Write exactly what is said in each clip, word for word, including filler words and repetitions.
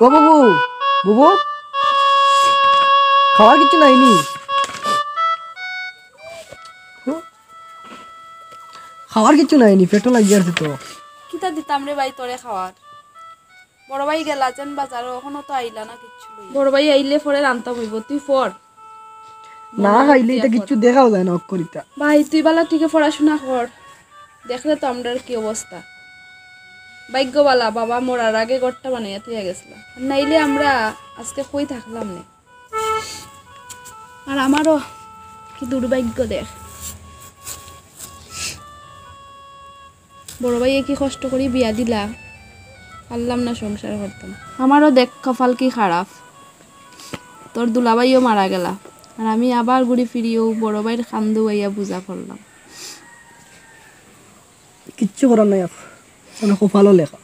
ও বুবু, বুবু, খাওয়ার কিছু নাই নি? খাওয়ার কিছু নাই নি, পেটো লাগি আছে তো। কিতা দিতাম রে ভাই তোরে খাওয়ার? বড় ভাই গেলা যেন বাজারো, অখনো তো আইলা না কিচ্ছু লইয়া। বড় ভাই আইলে পরে রানতাম অইবো, তুই পড়। না খাইলে ইতা কিচ্ছু দেখাও যায় না, অক্ষর ইতা। ভাই, তুই বালা টিকে পড়াশোনা কর, দেখলে তো আমরার কি অবস্থা। ভাগ্য বালা, বাবা মরার আগে ঘরটা বানাইয়া থইয়া গেছলা, নাইলে আমরা আজকে কই থাকলাম নে। আর আমারও কি দুর্ভাগ্য দেখ, বড় ভাইয়ে কি কষ্ট করি বিয়া দিলা, পারলাম না সংসার করতাম। আমারও দেখ কপাল কি খারাপ, তোর দুলাভাইও মারা গেলা, আর আমি আবার ঘুরি ফিরিও বড় ভাইর কান্দো আইয়া বুঝা করলাম। কিচ্ছু করার নাই, আপ-, মানে কপালও লেখা।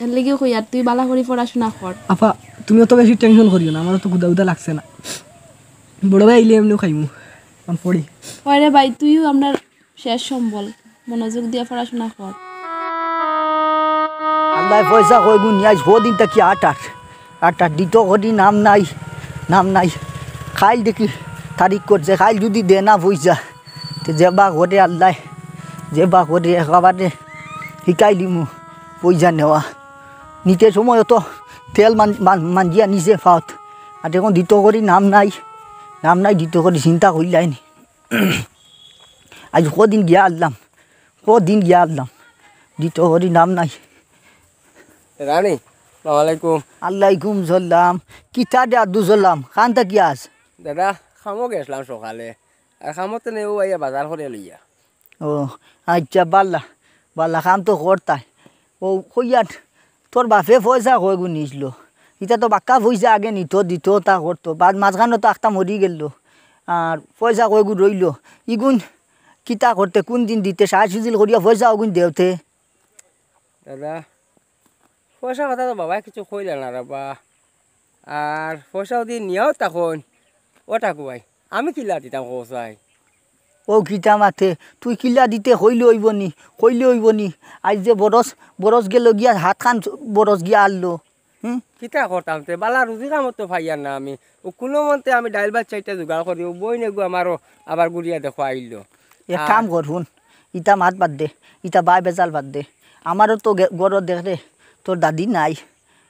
এর লাগিও কই, আর তুই বালা করি পড়াশোনা কর। আপা, তুমি অত বেশি টেনশন করিও না, আমারও তো গুদা গুদা লাগছে না। বড় ভাই আইলে এমনিও খাইমু, আমি পড়ি। ওরে ভাই, তুইও আমরার শেষ সম্বল, মনোযোগ দিয়া পড়াশোনা কর। আল্লায় পয়সা কই গুনি, আইজ কদিন থাকি আট আট, আট আট দিত করি নাম নাই, নাম নাই। খাইল দেখি তারিখ করছে, খাইল যদি দে না পয়সা, তে যেবা করে আল্লায়, যেবা করে একেবারে শিকাই দিমু পয়সা নেওয়া। নিতে সময় অত তেল মান-, মান-, মাঞ্জিয়া নিছে ফাওত, আর এখন দিত করি নাম নাই, নাম নাই দিত করি চিন্তা করিলাইনি। আইজ কদিন গিয়া আনলাম, কদিন গিয়া আনলাম, দিত করি নাম নাই। রানী, সালাম আলাইকুম। আলাইকুম সালাম। কিতা দে আব্দুল সালাম, কান থাকি আস? দাদা, কামো গেছলাম সকালে, আর কামো তো নেই, ও আইয়া বাজার করি লইয়া। ও, আচ্ছা, বালা, বালা কাম তো করতায়। ও, কইয়ার, তোর বাপে পয়সা কয়গু নিছলো? ইতা তো বাক্কা পয়সা আগে নিত, দিত, তা করতো। বাদ মাঝখানো তো আখতা মরি গেল। আর পয়সা কয়গু রইল? ইগুন কিতা করতে, কোন দিন দিতে, সাজ সুজিল করিয়া পয়সা অগুন দেওতে? দাদা, পয়সার কথা তো বাবায় কিছু কইলা না রে বা। আর পয়সা যদি নিয়াও তখন, ও ঠাকু ভাই, আমি কিলা দিতাম কও চাই? ও কিতা মাতে, তুই কিলা দিতে কইলে অইব নি, কইলে অইব নি। আইজ যে বরস, বরস গেল গিয়া, হাত খান বরস গিয়া আনলো। হুম? কিতা করতাম তে, বালা রুজি কামত তো পাইয়ার না আমি। ও কোনো মন্তে আমি ডাইল ভাত চাইরটা জোগাড় করি, ও বইন এগু আমারও আবার ঘুরিয়া দেখো আইলো। এক আর কাম কর, হুন, ইতা মাত বাদ দে, ইতা বায় বেজাল বাদ দে। আমারও তো গে-, গরো দেখ রে, তোর দাদি নাই,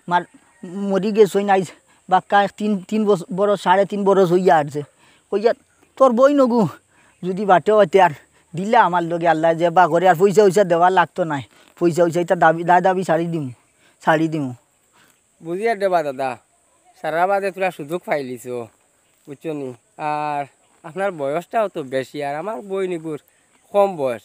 মার মরি গেছইন আইজ, বাক্কা তিন, তিন বছ-, বরস, সাড়ে তিন বরস অইয়া আরছে। কইয়া, তোর বইন অগু যদি বাটে অইতে আর দিলা আমার লগে আল্লায় যেবা করে, আর পয়সা উইসা দেওয়া লাগতো নায়। পয়সা উইসা ইতা দাবি, দায় দাবি ছাড়ি দিমু, ছাড়ি দিমু। বুঝিয়ার দেবা দাদা, সারা বাদে তোরা সুযোগ পাইলিছো, বুঝছো নি? আর আপনার বয়সটাও তো বেশি, আর আমার বইন ইগুর কম বয়স।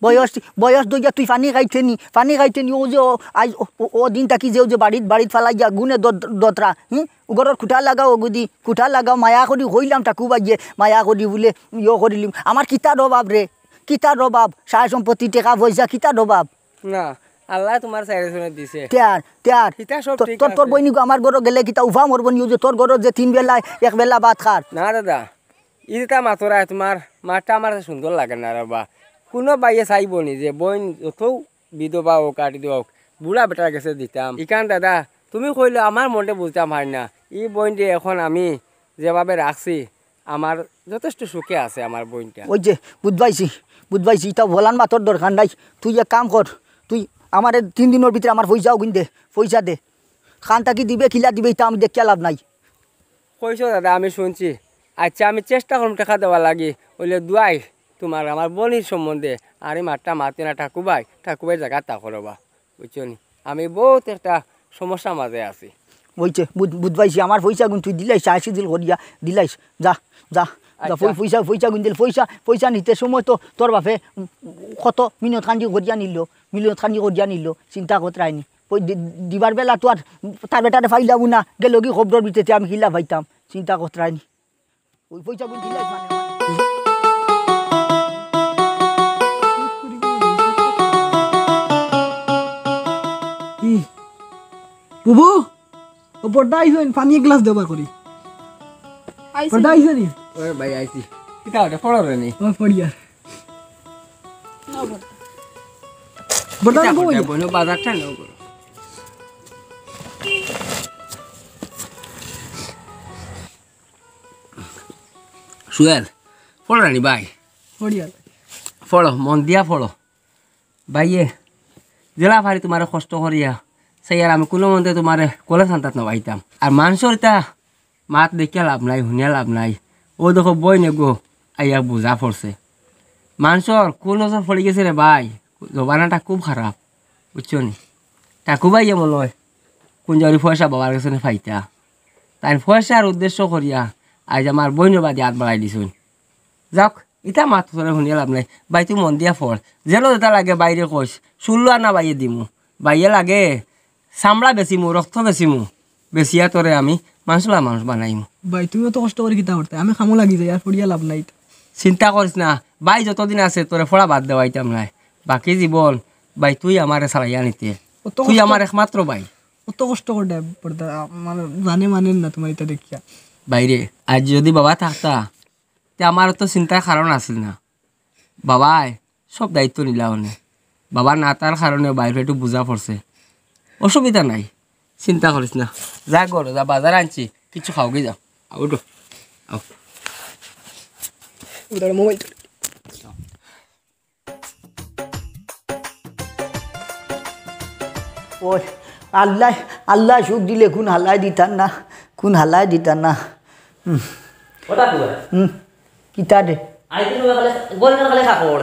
বয়স, বয়স দইয়া তুই পানি খাইতে নি, পানি খাইতে নি, ও যে ও, আইজ ও, ও, ও দিন থাকি যে ও যে বাড়িত, বাড়িত ফালাই গিয়া গুনে দত-, দতরা, হুম? ঘরর খুঁটা লাগাও, অগুদি খুঁটা লাগাও, মায়া করি কইলাম ঠাকু ভাইয়ে, মায়া করি বুলে ইয়ো করিলিম। আমার কিতার অভাব রে, কিতার অভাব? সায় সম্পত্তি, টেকা পয়সা, কিতার অভাব? না, আল্লায় তোমার চাইরে চুনে দিছে। তে আর, তে আর। হিতা সব তোর, ঠিক তোর, তোর আছে। বইনিগু আমার ঘরো গেলে কিতা উফা মরবো নি, ও যে তোর ঘরো যে তিন বেলায় এক বেলা ভাত খার? না দাদা, ইতা মাতরায় তোমার মাতটা আমার সুন্দর লাগে না রে বা। কোনো ভাইয়ে চাইবো নি যে বইন যত বিধবা হোক, কাটি হোক, বুড়া বেটার গেছে দিতাম। ইখান দাদা, তুমি কইলে আমার মনটা বুঝতাম পারি না। ই বইনরে এখন আমি যেভাবে রাখছি, আমার যথেষ্ট সুখে আছে আমার বইনটা। ওই যে, বুঝবাইছি, বুঝবাইছি, ইতা বলান মাতর দরকার নাই। তুই এক কাম কর, তুই আমারে তিন দিনর ভিতরে আমার পয়সা অগুন দে, পয়সা দে। খান থাকি দিবে, কিলা দিবে, ইতা আমি দেখিয়া লাভ নাই। কইছো দাদা, আমি শুনছি। আচ্ছা, আমি চেষ্টা করমু টেকা দেওয়ার লাগি। অইলে দুয়াই তোমার আমার বইনর সম্বন্ধে, আর ই মাতটা মাতিও না ঠাকু ভাই, ঠাকু ভাই জাগাত থাকো রে বা, বুঝছো নি? আমি বউত একটা সমস্যার মাঝে আছি। ওই যে, বুঝ-, বুঝবাইছি, আমার পয়সাগুন তুই দিলাইস, আশি দিল করিয়া দিলাইস, যা, যা, যা, আচ্ছা। পয়-, পয়সা, পয়সাগুন দিল, পয়সা, পয়সা নিতে সময় তো তোর বাপে, উম, কত মিনতখান দি করিয়া নিল, মিনতখান দি করিয়া নিল, চিন্তা করতে রায়নি। ওই দি-, দিবার বেলা তো আর তার বেটারে পাইলাম না, গেল কি খবর দিতে আমি কিলা পাইতাম, চিন্তা করতে রায়নি। ওই পয়সাগুন দিলাই মানে, মানে। কি? বুবু, ও বড়দা আইছইন, পানি এক গ্লাস দেবার করি। আইছি। বড়দা আইছইন নি? ওই ভাই আইছি। কিতা ওটা পড়ো রে নি? ও পড়িয়া। না বড়দা। বড়দা কিতা কই? বইন, বাজারটা নাও করো। সুয়েল, পড়ো রানি ভাই। পড়িয়ার। পড়ো, মন দিয়া পড়ো। ভাইয়ে, যেলা পারি তুমারে কষ্ট করিয়া, চাইয়ার আমি কুনুমন্তে তুমারে কলেজ খান্তাত না পাইতাম। আর মানষর ইতা মাত দেখিয়া লাভ নাই, হুনিয়া লাভ নাই। অউ দেখো বইন এগু আইয়া বুঝা পড়ছে। মানষর কুন নজর পড়ি গেছে রে ভাই, জমানাটা খুব খারাপ, বুঝছো নি? ঠাকু ভাইয়ে মনে অয় কুন জাগাদি পয়সা বাবার গেছে নি পাইতা। তাইন পয়সার উদ্দেশ্য করিয়া আইজ আমার বইনর বাদে আত বাড়াই দিছইন। যাউক, ইতা মাত তোরে হুনিয়া লাভ নাই। ভাই, তুই মন দিয়া পড়। যেলা যেতা লাগে ভাইরে কইস, ষোলো আনা ভাইয়ে দিমু। ভাইয়ে লাগে চামড়া বেচিমু, রক্ত বেচিমু। বেচিয়া তোরে আমি মানষর লাখান মানুষ বানাইমু। ভাই, তুমি অত কষ্ট করি কিতা করতায়? আমি কামো লাগি যাই, আর পড়িয়া লাভ নাই। চিন্তা করিস না, ভাই যতদিন আছে তোরে পড়া বাদ দেওয়াইতাম নায়। বাকি জীবন, ভাই, তুই আমারে চালাইয়া নিতে। অত তুই কষ্ট আমার একমাত্র ভাই। অত কষ্ট করতায় পড়তায়, আমার জানে মানের না তুমার ইতা দেখিয়া। ভাইরে, আইজ যুদি বাবা থাকতা, তে আমার অত চিন্তার কারণ আছিল না। বাবায় সব দায়িত্ব নিলা অনে। বাবা না থাকার কারণে ভাইর একটু বুঝা পড়ছে। অসুবিধা নাই, চিন্তা করিস না। যা ঘরো যা, বাজার আনছি, কিছু খাওগি যাও। আও, উঠো। আও। উধার মোবাইল। ওই, আল্লায়, আল্লায় সুখ দিলে কুন হালায় দিতা না, কুন হালায় দিতা না। হুম। ওটা কি বলে? হুম। কিতা রে? আইতে সময় খালি, বল না খালি কাপড়।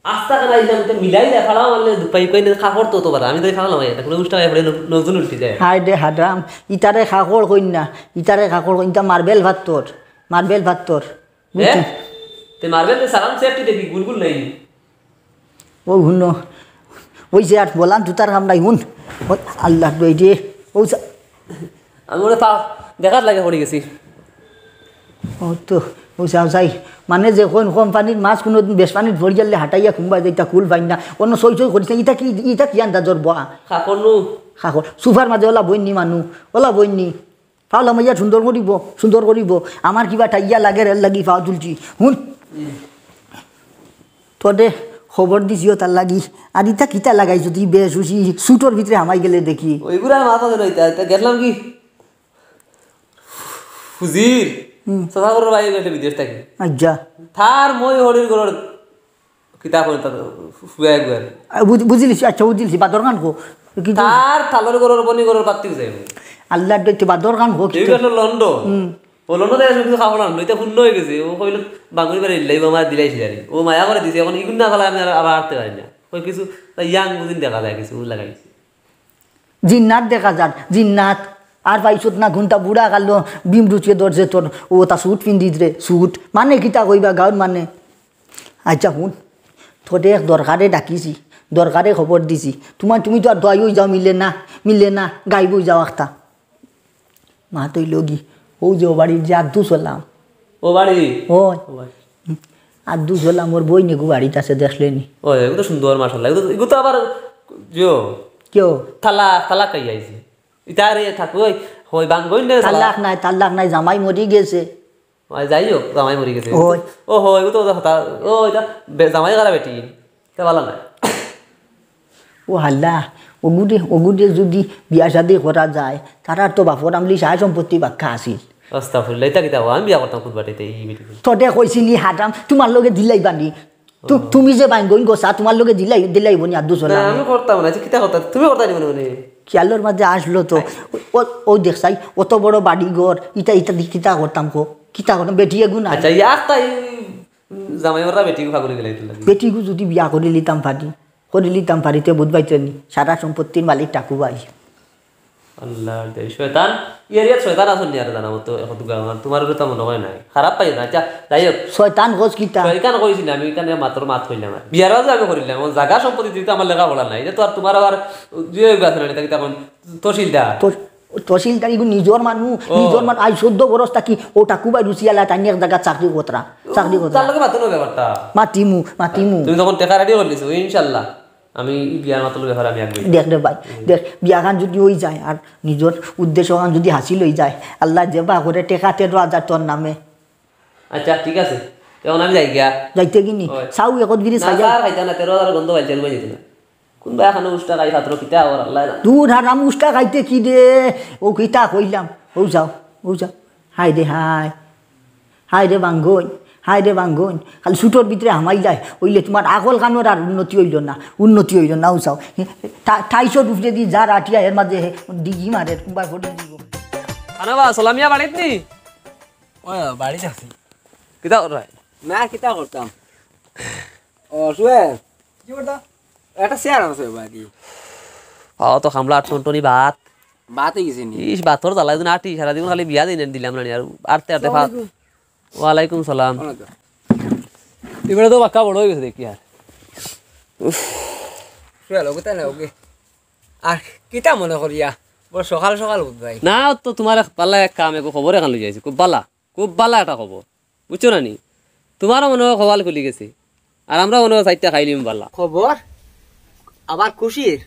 আস্তা খানা ইসলাম তো মিলাই দেয়, ফাড়া মারলে দুপাই কই না, কাপড় তো তো বাদা। আমি তো এই ফাড়া লাগাই, এটা কুনু উষ্টা হয়ে পড়ে, ন-, নজরুল উঠে যায়। হায় রে হারাম, ইতারে কাপড় কইন না, ইতারে কাপড় কইন, ইতা মার্বেল পাত্থর, মার্বেল পাত্থর। বুঝছি। এ? তে মার্বেল তো সালাম সেফটি দেখি, গুলগুল নাই। ও হুনো, ওই যে আর বলান জুতার কাম নাই, হুন। ও আল্লাহ, ওই যে, ও সা- আমি ওরে পা দেখার লাগে পড়ে গেছি। ও তো, ও চাও চাই, মানে যে কোন কোম্পানির মাছ কুনুদিন বেশ পানিত পড়ি গেলে হাটাইয়া কুম্বা যাইতা কুল পাই না, অন্য সই সই করিস না, ইটা কি, ইটা কি আন্দাজর বয়া? কাপড় নু। কাপড়, সুফার মাঝে ওলা বইনি মানু, ওলা বইনি। পাওলা মাইয়া সুন্দর করিব, সুন্দর করিব। আমার কিবা টাইয়া লাগে রেল লাগি পাও তুলছি। হুন। তোরে খবর দিছি ও তার লাগি। আর ইতা কিতা লাগাই যদি বেশ উঠি, সুটর ভিতরে হামাই গেলে দেখি। ওইগুলা মাথা ধরে ইতা, ইতা গেলাম কি? ফুজির। হুম। সফা করে বাইরে গেছে বিদেশ থাকি। আচ্ছা। তার মই হরির গরর কিতা কইন তার ফুয়া একবার। আ, বুঝ-, বুঝিলিছি, আচ্ছা, বুঝিলিছি, বাদর গান কো। কিন্তু তার তালর গরর বনি গরর পাত্তি যায়। আল্লাহর দইতে বাদর গান কো, এই কিন্তু গেল লন্ডন। হুম। ও লন্ডন থেকে কিছু খাবো না, নইতে পূর্ণ হয়ে গেছে। ও কইল, "বাঙ্গুরি বাড়ি ইল্লাই, ও আমার দিলাইছি জানি।" ও মায়া করে দিছে, এখন ইগুন না খালে আমি আর আবার হাঁটতে পারি না। কই কিছু, তা ইয়াং বুঝিন দেখা যায় কিছু, লাগাইছে। জিন্নাত দেখা যার, জিন্নাত। আর পাইছত না, ঘুমটা বুড়া কালো, ভীম রুচিয়ে ধরছে তোর, ও তা স্যুট পিন্দিত রে, স্যুট। মানে কিতা কইবা গাঁওর মানে? আচ্ছা হুন, তোরে এক দরকারে ডাকিছি, দরকারে খবর দিছি। তোমার, তুমি তো আর দোয়াই হয়ে যাও, মিলে না, মিলে না, গাইব হয়ে যাও আখতা। মা তুই লগি, ও যে ও বাড়ির যে আব্দুল সালাম। ও বাড়ি? ওই। ও বাড়ি। আব্দুল সালাম, ওর বই নেগু বাড়িত আছে, দেখলে নি? ওই, এগু তো সুন্দর, মাশাআল্লাহ। এগু তো, এগু তো আবার, জিও। কেউ? তালাক, তালাক খাই আইছে। ইতারে থাকো, ওই, ওই বাঙ্গইন রে, তালাক নাই, তালাক নাই, জামাই মরি গেছে। ওই, যাই হোক, জামাই মরি গেছে। ওই। ও, হয়, এগু তো কথা, ও, এটা বে-, জামাই খারাপ বেটি। তা ভালা নায়। ও হাল্লা, ওগুরে, ওগুরে যদি বিয়া শাদি করা যায়, তারার তো বাপর আমলি সহায় সম্পত্তি বাক্কা আছিল। আস্তাগফিরুল্লাহ, ইতা কিতা কও? আমি বিয়া করতাম কুন বাটিতে, ই বেটি। তোরে কইছি নি হারাম, তোমার লগে দিলাইবা নি? তু-, ও। তুমি যে বাইঙ্গইন গোসা, তোমার লগে দিলাই, দিলাইব নি আব্দুল না, সালাম? আমি করতাম না, আচ্ছা, কিতা করতাম? তুমি করতাম নি মনে মনে? খেয়ালর মাঝে আসলো তো, ও, ও দেখ চাই, অত বড় বাড়ি ঘর, ইটা, ইটা দি কিতা করতাম কো? কিতা করতাম? বেটি এগু না। আচ্ছা, ইয়া, তাই জামাই ওরা বেটি ফাগুলি গেলাই তো লাগে। বেটিগু যদি বিয়া করি লিতাম পারি, করি লিতাম পারি, তে বুঝবাই তো নি, সারা সম্পত্তির মালিক টাকু ভাই। আল্লাহ, দে শয়তান, ই এরিয়াত শয়তান আছইন নি আর জানা মতো এখন তো গাওয়ান, তোমার উপরে তো মনে হয় নাই। খারাপ পাইও না, আচ্ছা, যাই হোক। শয়তান কস কিতা? শয়তান কইছি না, আমি এখানে মাত্র মাত কইলাম আর। বিয়ার বাজে আমি করিলাম, ও জাগা সম্পত্তি দিতে আমার লেখাপড়া নাই, এটা তো আর তোমার আবার দুই গাছ নাই, এটা কিতা কোন তহসিলদার? তো তহসিলদার ইগু নিজর মানু, ও। নিজর মানু, আই চৌদ্দ বরস থাকি, ও টাকু ভাই রুচিয়ালা, তাইন এক জাগাত চাকরি করতরা, চাকরি ও, করতরা। তার লগে মাতো না ব্যাপারটা। মাতিমু, মাতিমু। তুমি যখন টেকা রেডি করিলিছো, ইনশাল্লাহ, আমি ই বিয়ার মাতলো ব্যাপারে আমি আগে। দেখ রে ভাই, দেখ, বিয়াখান যদি হই যায়, আর নিজর উদ্দেশ্যখান যদি হাসিল হই যায়, আল্লাহ যেবা করে টেকা তেরো হাজার তোর নামে। আচ্ছা, ঠিক আছে, এখন আমি যাই গিয়া। যাইতে কি নি? ওই। চাও একত গিরি না, চাই যা। স্যার, খাইতা না, তেরো হাজার গন্ধ পাইছে, আমি যাইতে না। কোনবা এখানো উষ্টা খাই পাত্র কিতা আবার আল্লাহ জানে। দূর হারাম, উষ্টা খাইতে কি দে? ও কিতা কইলাম? ও যাও, ও যাও। হায় রে হায়। হায় রে বাঙ্গই। হায় রে বাঙ্গন, খালি ছুটোর ভিতরে হামাই যায়, অইলে তুমার আকল কানোর আর উন্নতি অইলো না, উন্নতি অইলো না, উচাও। তা-, তাইশর উপরেদি যার আটিয়া এর মাঝে হে ডিগি মারে, কুম্বার ফড়ি দিব। আনা বা, সালামিয়া বাড়িত নি? ও, বাড়িত আছি। কিতা কররায়? না, কিতা করতাম? ও, সুয়েল। কি করতা? একটা চেয়ার আছে বাড়ি। ও, তো খামলা আট টনটনি ভাত। ভাত অই গেছে নি? ইস, ভাতর জ্বালায় দিন আটি, সারা দিন খালি বিয়া দিন দিলাম না নি, আর আটতে আটতে ভাত। আসসালামু আলাইকুম। ওয়ালাইকুম সালাম। ভালো তো? এবারে তো বাক্কা বড় অই গেছে দেখি আর। উফ। শুয়ে আলো, কোথায় না ওকে? আর কিতা মনে করিয়া? বড় সকাল সকাল উঠবাই। না, তো তুমার এক বালা এক কাম, এক খবর এখান লই যাইছি। খুব বালা, খুব বালা একটা খবর। বুঝছো না নি? তুমারও মনে অয় কপাল খুলি গেছে। আর আমরাও মনে অয় চাইরটা খাইলিমু বালা। খবর? আবার খুশির?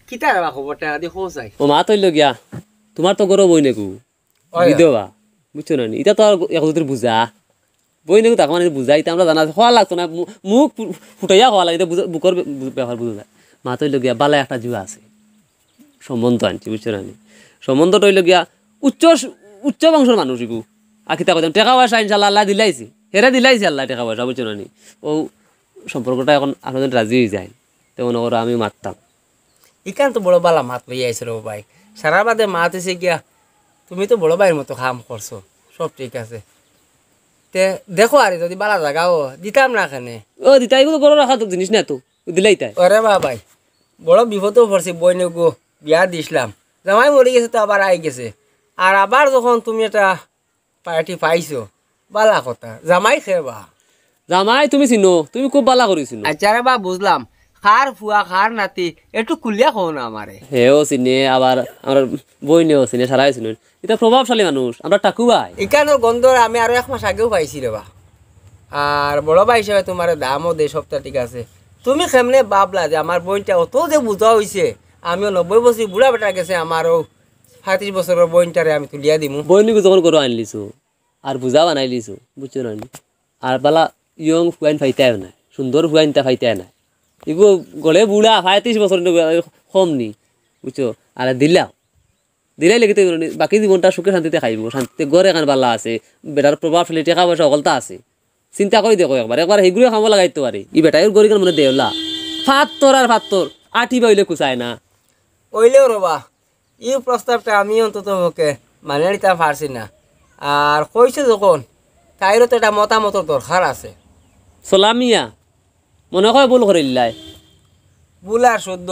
কিতা রে বা খবরটা? আদি খোঁজ চাই। ও মা তইল গিয়া, তুমার তো গরো বইন এগু। অয়। বিধবা, বুঝছো না নি? ইতা তো আর এক জুতির বুঝা। বইন এগু তাকে মানে বুঝা, ইতা আমরা জানা আছে। কওয়া লাগতো না, মু-, মুখ ফু-, ফুটাইয়া কওয়া লাগে, ইতা বুঝা, বুকর বে-, বু-, ব্যাপার বুঝা যায়। মা তইল গিয়া, বালা একটা জুয়া আছে। সম্বন্ধ আনছি, বুঝছো না নি? সম্বন্ধটা অইল গিয়া উচ্চ, উচ্চ বংশর মানুষ ইগু। আর কিতা কইতাম, টেকা পয়সা ইনশাল্লাহ আল্লায় দিলাইছে। হেরে দিলাইছে আল্লায় টেকা পয়সা, বুঝছো না নি? অউ সম্পর্কটা এখন আপনাদের রাজি অই যায়। তে মনে করো আমি মাততাম। ইখান তো বড় বালা মাত লইয়া আইছো রে ভাই। সারার বাদে মাত অইছে গিয়া, তুমি তো বড় ভাইর মতো কাম করছো, সব ঠিক আছে। তে দেখো আরে, যদি বালা জাগাও দিতাম না কেনে। ও দিতাই, ইগু তো গরো রাখা তো জিনিস না তো, দিলাইতায়। ওরে বাবাই, বড় বিপদো পড়ছি, বইন এগু বিয়া দিছলাম, জামাই মরি গেছে তো আবার আই গেছে। আর আবার যখন তুমি একটা পার্টি পাইছো, বালা কথা। জামাই কে বা? জামাই তুমি চিনো, তুমি খুব বালা করি চিনো। আচ্ছা রে বা, বুঝলাম। কার ফুয়া, কার নাতি, একটু খুলিয়া কও না আমারে। হেও চিনে, আবার আমরার বইনেও চিনে, সারাই চিনে। ইতা প্রভাবশালী মানুষ, আমরার টাকু ভাই। ইখানর গন্ধ আমি আরো এক মাস আগেও পাইছি রে বা। আর বড় ভাই হিসাবে তুমারে দামও দেই, সবটা ঠিক আছে। তুমি কেমনে ভাবলা যে আমার বইনটা অত যে বুঝা অইছে, আমিও নব্বই বছর বুড়া বেটার গেছে, আমারও পঁয়ত্রিশ বছরর বইনটারে আমি তুলিয়া দিমু। বইন এগু যখন গরো আনলিছো, আর বুঝা বানাইলিছো, বুঝছো না নি? আর বালা ইয়ং ফুয়াইন পাইতায় না, সুন্দর ফুয়াইন তা পাইতায় না। ইগু গড়ে বুড়া, পঁয়ত্রিশ বছর নি, কম নি, বুঝছো? আর দিলাও, দিলাই লেগিতে বাকি জীবনটা সুখে শান্তিতে খাইবো, শান্তিতে ঘর এখান বালা আছে, বেটার প্রভাবশালী, টেকা পয়সা হকলতা আছে। চিন্তা করি দেখো একবার, একবার হেগুরে কামো লাগাইতো পারি। ই বেটাইর গরিবের মনে দেওলা। ফাত্তর আর ফাত্তর, আটি বাইলে কুচায় না। অইলেও রে বা, ই প্রস্তাবটা আমি অন্তত পক্ষে মানিয়া নিতাম পারছি না। আর কইছো যখন, তাইরও তো একটা মতামতর দরকার আছে। সালামিয়া, মনে কয় ভুল করিলাই। ভুল আর শুদ্ধ,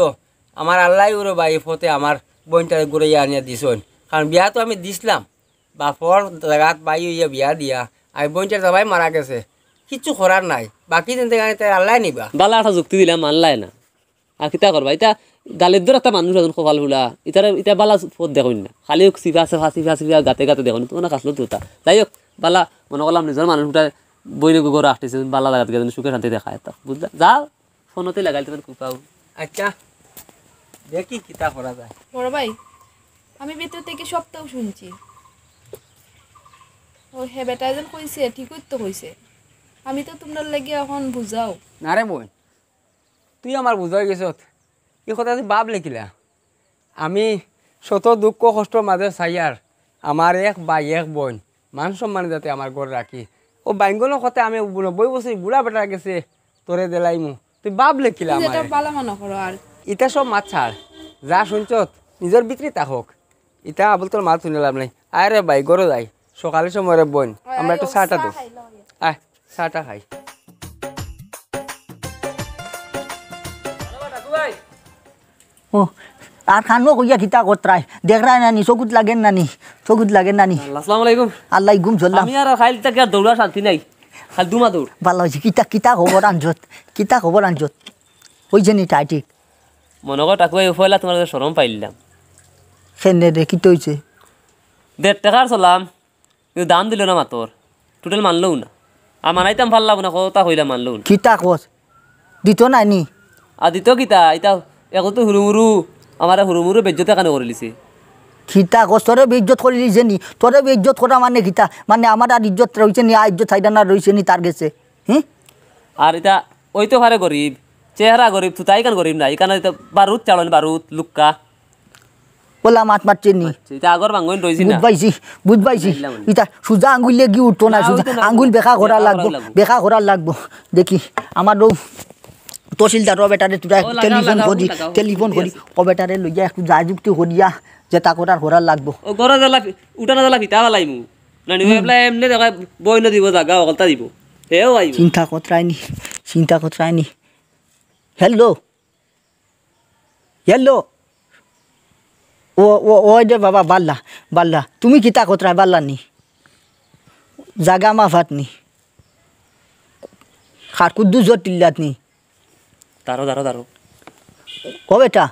আমার আল্লায় ওরে বা ই পথে আমার বইনটারে ঘুরাইয়া আনিয়া দিছইন। কারণ বিয়া তো আমি দিছলাম, বাপর জাগাত বাই অইয়া বিয়া দিয়া, আর বইনটার জামাই মারা গেছে, কিচ্ছু করার নাই। বাকি জিন্দেগানি তাইর আল্লায় নিবা। বালা একটা যুক্তি দিলাম, মানলায় না। আর কিতা করবা? ইতা দালিদ্দর একটা মানুষ, একজন কপাল ফুলা, ইতারে, ইতা বালা পথ দেখইন না। খালি অউ সিফা, সিফা, সিফা, সিফা, গাতে গাতে দেখইন, তুমার কাছলো তো তা। যাই হোক, বালা মনে করলাম নিজর মানুষ উঠায় বইন এগু ঘরো আটকেছে, বালা জাগাত গিয়া যেন সুখে শান্তি দেখায় তা। বুঝলা? যাও, ফোনতে লাগাইল তোমার কুপাও। আচ্ছা, দেখি কিতা করা যায়। বড় ভাই, আমি ভিতর থাকি সবতাউ শুনছি। ও হে বেটায় যেন কইছে, ঠিকউ তো কইছে। আমি তো তুমরার লাগি অখন বুঝাও। না রে বইন, তুই আমার বুঝাই গেছত। ই কথা তুই ভাবলে কিলা? আমি শত দুঃখ কষ্টর মাঝে চাইয়ার আমার এক ভাই এক বইন মান সম্মানে যাতে আমার ঘর রাখি। অউ বাইঙ্গনর কথা আমি নব্বই বছর বুড়া বেটার গেছে তোরে দিলাইমু। তুই ভাবলে কিলা তুমি যেটা আমারে? বালা মনে করো আর। ইতা সব মাত ছাড়। যা শুনছত, নিজর ভিতরে তা হোক। ইতা আবুল তোর মাত হুনি লাভ নাই। আয় রে ভাই, ঘরো যাই। সকালের সময় রে বইন, আমরা একটু চাটা দেও। আয়, চাটা খাই। ও, আর কানো কইয়া কিতা করতরায়? দেখরায় না নি, চকুত লাগের না নি, চকুত লাগের না নি। আসসালামু আলাইকুম। আলাইকুম সালাম। আমি আর খাইল থাকি আর দৌড়া শান্তি নাই। খালি দুমা দৌড়। ভালা অইছে, কিতা, কিতা খবর আনছত? কিতা খবর আনছত? অইছে নি তাই ঠিক? মনো কর টাকু ভাই, পয়লা তুমার শরম পাইলাম। কেনে রে, কিতা অইছে? দেড় টেকার সালাম, কিন্তু দাম দিলো না মাতর, টোটাল মানলোউ না। আর মানাইতাম পারলাম না, কথা কইলাম মানলোউ না। কিতা কস? দিতো নায় নি? আর দিতো কিতা? ইতা একটু হুরুমুরু, আমারে হুরুমুরু বেইজ্জত এখানো করিলিছে। কিতা কস? তোরে বেইজ্জত করিলিছে নি? তোরে বেইজ্জত করা মানে কিতা? মানে আমার আর ইজ্জত রইছে নি? আর ইজ্জত ছাইড়া না রইছে নি তার গেছে? হি? আর ইতা অইতো পারে গরিব, চেহারা গরিব, তুতা ইখান গরিব না, ইখান ইতা বারুদ চালইন, বারুদ, লুক্কা। বলা মাত মাতছে নি। আচ্ছা, ইটা আগর ভাঙ্গন রইছি না। বুঝ পাইছি, বুঝ পাইছি। বুঝলাম নি। ইটা সুজা আঙ্গুল লাগি উঠতো না, না, সুজা উঠতো না। আঙ্গুল বেকা করা বেকা লাগবো, করা লাগবো। বেকা করা লাগবো। দেখি, আমার ও তহসিলদার ও বেটারে তোরা ও, লাগাও, টেলিফোন লাগাও, করি, লাগাও। টেলিফোন করি। Yes। ও বেটারে লইয়া একটু যা যুক্তি করিয়া যেটা করার করার লাগবো। ও ঘরো জ্বালা ফি-, উঠানো জ্বালা ফিতা ফালাইমু। না, নি, হুম। এবলা এমনে দেখা বই না দিব, জাগা অকলতা দিব। হেও আইব। চিন্তা কতরায়নি, চিন্তা কতরায়নি। হ্যালো। হ্যালো। ও, ও, ওই দে বাবা, বাল্লা, বাল্লা। তুমি কিতা কতরায় বাল্লা নি? জাগা মাফাত নি? খার কুদ্দুস টিল্লাত নি? দাঁড়ো, দাঁড়ো, দাঁড়ো। ও বেটা,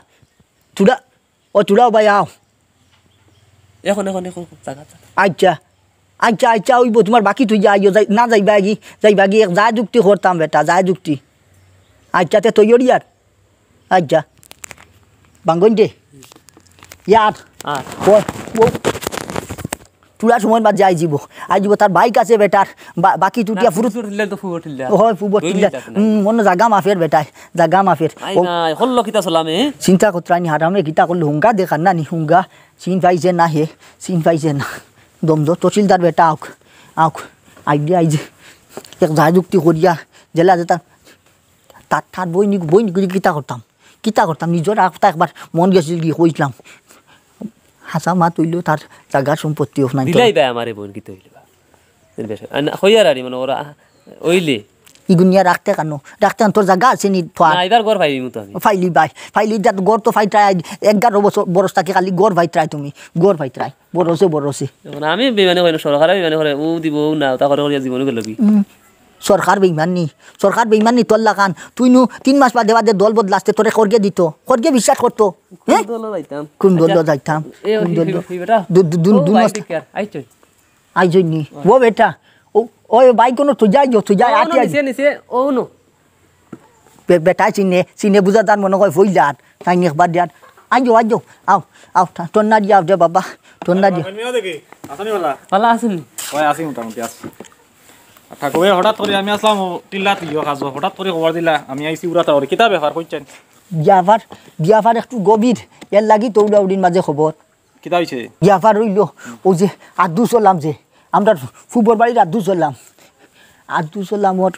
তুরা, ও তুরাও ভাই আও। এখন, এখন, এখন, এখন, জাগা, জাগা। আচ্ছা, আচ্ছা, আচ্ছা, ওইব তোমার বাকি তুই যা, আইও, যাই, না যাইবা কি, যাইবা কি, এক যা যুক্তি করতাম বেটা, যা যুক্তি। আচ্ছা, তে তৈরি আর। আচ্ছা। বাঙ্গন দে। ইয়ার। আর। ও, ও। তুরা সময় বাদ যাই যাব। আই যাব, তার বাইক আছে বেটার। বা-, বাকি তুটিয়া না, ফুরুত। ফুবর টিল্লা তো ফুবর টিল্লা। হয়, ফুবর টিল্লা। হুম, মনে জাগা মাফের বেটায়। জাগা মাফের। আই ও। না, হল্লো কিতা চলামে? চিন্তা করতে আইনি হারামে কিতা করলে হুঙ্গা দেখার না নি হুঙ্গা। চিন পাইছে না হে, চিন পাইছে না। দম দো, তহসিলদার বেটা আউক, আউক। আইডিয়া আইজে। এক যা যুক্তি করিয়া, জেলা যেতা, তার, তার বই নি, বই নি করি কিতা করতাম? কিতা করতাম? নিজর আখতা একবার মন গেছিল কি কইছিলাম। হাছা মাত অইলো তার জাগা সম্পত্তি অফ নাই তো। দিলাই ভাই আমারে বইন কিতা অইলো বা? বেশ, আ, না, কইয়ার আরি মনে ওরা, আ, অইলে। ইগুনিয়া রাখতে কানো? রাখতে কানো? তোর জাগা আছে নি? থোয়া। না, এবার ঘর পাইবি তো আমি। ফাইলি ভাই, ফাইলি যা ঘর তো ফাইতরায়, এগারো বছর বরস থাকি খালি ঘর ফাইতরায় তুমি, ঘর ফাইতরায়। বড় অইছে, বড় অইছে। এখন আমি বেইমানি করি না, সরকারে বেইমানি করে, ও দিব, ও না, তা করে করিয়া জীবন গেল কি? উম, সরকার বেইমান নি, সরকার বেইমান নি, তোর লাখান। তুই নু তিন মাস বাদে বাদে দল বদলাস তে, তোরে খড়গে দিত, খড়গে বিশ্বাস করতো। হ্যাঁ? কোন দলো যাইতাম? কোন দলো আচ্ছা, যাইতাম? এ, কোন ওই, দলো? ওই, ওই বেটা। দু-, দু-, দু-, ও, দু ভাই, মাস ঠিক আছে, আইছো। আইছো নি? ও বেটা, ও, ওই ভাই কোনো তুই যাই, তুই যাই, ও, আটি নো, আই। নিচে, নিচে, ও, নো। বে-, বেটায় চিনে, চিনে বুঝা যার মনে হয় ফইলার। তাই নি একবার দিয়ার। আইও, আইও, আও, আও, টা-, টন্না দিয়া আও দে বাবা, টন্না দিয়া। ভালা আছইন নি? ওই আছি মোটামুটি আছি। আর ঠাকুরে হঠাৎ করি আমি আসলাম, ও টিল্লা তুইও খাজো, হঠাৎ করি খবর দিলা, আমি আইছি উড়াতা ওরে। কিতা ব্যাপার কইছেন? ব্যাপার, ব্যাপার একটু গভীর, এর লাগি তো উড়াউড়ির মাঝে খবর। কিতা অইছে? ব্যাপার অইলো, অউ যে আব্দুল সালাম যে, আমরার ফুবর বাড়ির আব্দুল সালাম। আব্দুল সালামর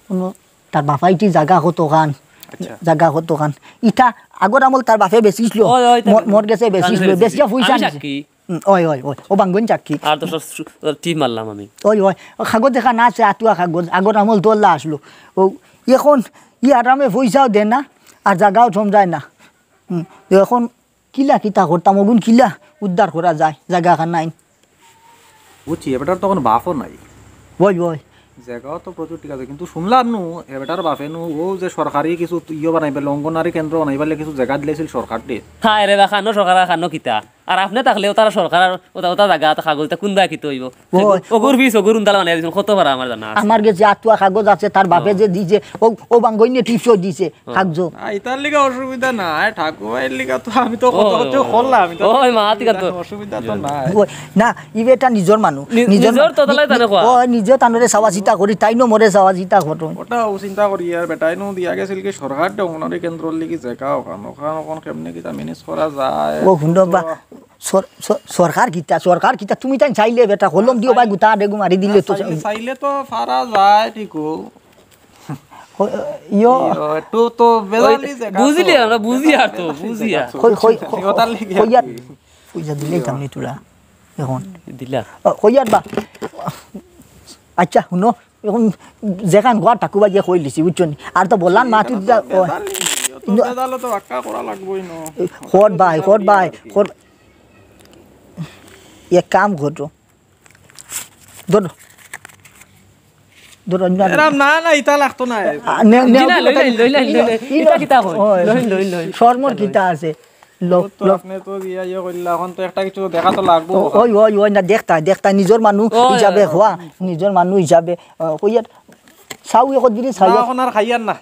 কোনো তার বাফাইটি জাগা কতখান, আচ্ছা। জাগা কতখান। ইটা আগর আমল তার বাফে বেচিছিল, ওই, ওই, তার মর-, মর গেছে তার বেচিছিল, বেচিছিল। বেচিয়া পয়সা আমি আনছে। সাক্ষী। হুম, ওই, ওই, ওই, ও বাঙ্গন সাক্ষী। আর তো সব সু-, টিপ মারলাম আমি। ওই, ওই, ও কাগজ এখান আছে, আতুয়া কাগজ, আগর আমল তোলা আসলো। ও, এখন ই আরামে পয়সাও দেয় না, আর জাগাও সমঝায় না। হুম, এখন কিলা কিতা করতাম, অগুন কিলা উদ্ধার করা যায়, জাগা খান নাই। বুঝছি, এ বেটার তো কোনো বাপও নাই। ওই, ওই। জাগাও তো প্রচুর ঠিক আছে, কিন্তু শুনলাম নু, এ বেটার বাপে নু, ও যে সরকারি কিছু ইয়ে বানাইবে, অঙ্গনারী কেন্দ্র বানাইবার লাগি কিছু জাগা দিলাইছিল সরকাররে। হায় রে বা, খানো সরকার আর খানো কিতা? আর আপনে থাকলেও তারা সরকার আর ওটা, ওটা জাগা, ওটা কাগজ, তা কোন দায় কিতা অইবো? ওই। অগুর ফিস, অগুর উন্দালা বানাই দিছইন, কত পারা আমার জানা আছে। আমার গেছে আতুয়া কাগজ আছে, তার বাপে ও। যে দিছে, ও, ও বাঙ্গইনে টিপসও দিছে, ও। কাগজ। না, ইতার লিগা অসুবিধা নাই, ঠাকুমাইর লিগা তো আমি তো কত ও, কিছু ও, করলাম, আমি তো ওই মা, ঠিক আছে তো। অসুবিধা তো নাই। ওই, না, ইবে এটা নিজর মানু, নি-, নিজর নিজর মানু। তো তাহলে তানে কওয়া। ও, নিজে তানরে চাওয়া চিতা করি, তাইনও মরে চাওয়া চিতা করো। ওটাও চিন্তা করি আর বেটাইনও দিয়া গেছিল কি সরকাররে অঙ্গনারী কেন্দ্রর লাগি জাগা ওখান, ওখান, ওখান কেমনে কিতা manage করা যায়? ও, হুনো বা, তো সর-, সর-, সরকার কিতা, সরকার কিতা, তুমি তাইন চাইলে বেটা, কলম দিও ভাই, গুতা ডেগু মারি দিলে তো চাইলে, চাইলে তো পারা যায়, ঠিক ও। ও, ইয়ো। ইয়ো, একটু তো বেজালি ওই, জাগা বুঝলি, তো। আমরা বুঝি আর তো, বেজালি বুঝি জাগা আর। তো। কই, কই, কই, ওটার লাগি কই আর আর কি। পয়সা দিলে ইয়ো। কেমনি তোরা এখন? দিলা। ও, কই আর বা। আচ্ছা, হুনো, এখন যেখান গোয়া ঠাকুবা গিয়ে কই লিছি, বুঝছো নি? আর তো বললাম মা, তুই যা, ও। বেজালি, ইয়ো তো ইয়ো। বেজালো তো বাক্কা করা লাগবোই না। কর ভাই, কর ভাই, আর কি। কর। এক কাম করো। ধরো। ধরো, না, না। এরাম না, না, ইতা লাগতো না। আ, নে, নে, জি না, ওগুলো লই তাই লাইন, লই লাইন, লই লাইন। ইনো, ইতা কিতা কয়? ওই, লইন, লইন, লইন। শরমর কিতা আছে? লো, ও তো লো। আপনি তো দিয়া ইয়ে করলা, এখন তো একটা কিছু দেখা তো লাগবো। ও, ওই, ওই, ওই, না, দেখতা, দেখতা, নিজর মানু ওই, হিসাবে ওই, ওই। হওয়া, নিজর মানু হিসাবে, আ, কইয়ার, চাও ইয়ে কর দিলে, চাও না, ইয়ে। এখন আর খাইয়ার না।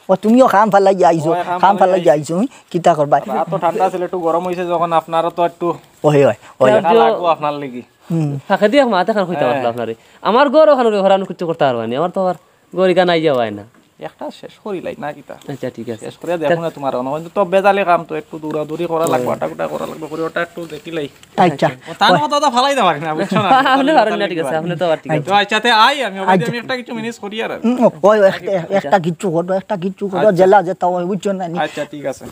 ও, তুমিও কাম ফালাই আইছো, ওই, কাম কাম ফালাই ফালাই আইছো। আইছো, হুম? কিতা করবা? রাত তো ঠান্ডা ছিল, একটু গরম হইছে যখন, আপনারও তো একটু ওই, ওই, ওই। দেখা লাগবো আপনার লাগি। হুম। ফাঁকে দিয়ে এক মাত এখান কইতাম হ্যাঁ। আসলে আপনারে। আমার ঘর ওখানে ব্যবহার আমি কিচ্ছু করতে পারবো না। আমার তো আবার ঘর ইখান আই যাওয়ায় না। একটা শেষ করিলাই না কিতা? আচ্ছা, ঠিক আছে। শেষ করিয়া দেখো না তোমার অন, কিন্তু তো বেজালে কাম তো একটু দৌড়াদৌড়ি করা লাগবো, আটাকুটা করা লাগবো, করি ওটা একটু দেখিলাই। আচ্ছা। ও তার কথা তো ফালাই দিতে পারি না, বুঝছো না? আপনি পারেন না, ঠিক আছে, আপনি তো আর ঠিক আছে। তো আচ্ছা, তে আই আমি, ওখানে আচ্ছা। আমি একটা কিছু ম্যানেজ করি আর। উম, ওই একটা, একটা কিচ্ছু করো, একটা কিচ্ছু করো, আচ্ছা। জেলা যেতে হয়, বুঝছো না নি? আচ্ছা, ঠিক আছে।